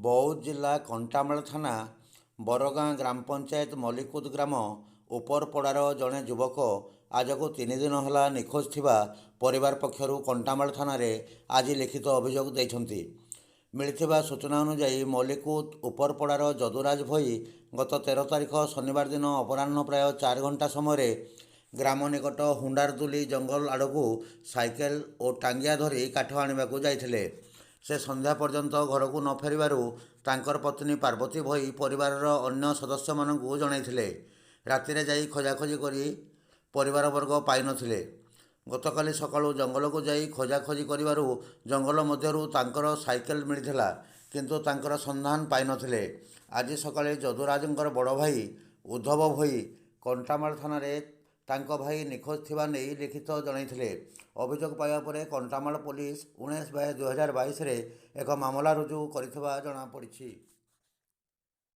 ବୌଦ୍ଧ ଜିଲ୍ଲା କଣ୍ଟାମାଳ ଥାନା ବରଗାଁ ଗ୍ରାମ ପଞ୍ଚାୟତ ମଲିକୁଦ ଗ୍ରାମ ଉପରପଡ଼ାର ଜଣେ ଯୁବକ ଆଜକୁ 3 ଦିନ ହେଲା ନିଖୋଜ ଥିବା ପରିବାର ପକ୍ଷରୁ କଣ୍ଟାମାଳ ଥାନାରେ ଆଜି ଲିଖିତ ଅଭିଯୋଗ ଦେଇଛନ୍ତି। ମିଳିଥିବା ସୂଚନା ଅନୁଯାୟୀ, ମଲିକୁଦ ଉପରପଡ଼ାର ଯଦୁରାଜ ଭୋଇ ଗତ 13 ତାରିଖ ଶନିବାର ଦିନ ଅପରାହ୍ନ ପ୍ରାୟ 4 ଘଣ୍ଟା ସମୟରେ ଗ୍ରାମ ନିକଟ ହୁଣ୍ଡାରଦୁଲି ଜଙ୍ଗଲ ଆଡ଼କୁ ସାଇକେଲ ଓ ଟାଙ୍ଗିଆ ଧରି କାଠ ଆଣିବାକୁ ଯାଇଥିଲେ। ସେ ସନ୍ଧ୍ୟା ପର୍ଯ୍ୟନ୍ତ ଘରକୁ ନ ଫେରିବାରୁ ତାଙ୍କର ପତ୍ନୀ ପାର୍ବତୀ ଭୋଇ ପରିବାରର ଅନ୍ୟ ସଦସ୍ୟମାନଙ୍କୁ ଜଣାଇଥିଲେ। ରାତିରେ ଯାଇ ଖୋଜାଖୋଜି କରି ପରିବାରବର୍ଗ ପାଇନଥିଲେ। ଗତକାଲି ସକାଳୁ ଜଙ୍ଗଲକୁ ଯାଇ ଖୋଜାଖୋଜି କରିବାରୁ ଜଙ୍ଗଲ ମଧ୍ୟରୁ ତାଙ୍କର ସାଇକେଲ ମିଳିଥିଲା, କିନ୍ତୁ ତାଙ୍କର ସନ୍ଧାନ ପାଇନଥିଲେ। ଆଜି ସକାଳେ ଯଦୁରାଜଙ୍କର ବଡ଼ ଭାଇ ଉଦ୍ଧବ ଭୋଇ କଣ୍ଟାମାଳ ଥାନାରେ ତାଙ୍କ ଭାଇ ନିଖୋଜ ଥିବା ନେଇ ଲିଖିତ ଜଣାଇଥିଲେ। ଅଭିଯୋଗ ପାଇବା ପରେ କଣ୍ଟାମାଳ ପୋଲିସ 19/2022ରେ ଏକ ମାମଲା ରୁଜୁ କରିଥିବା ଜଣାପଡ଼ିଛି।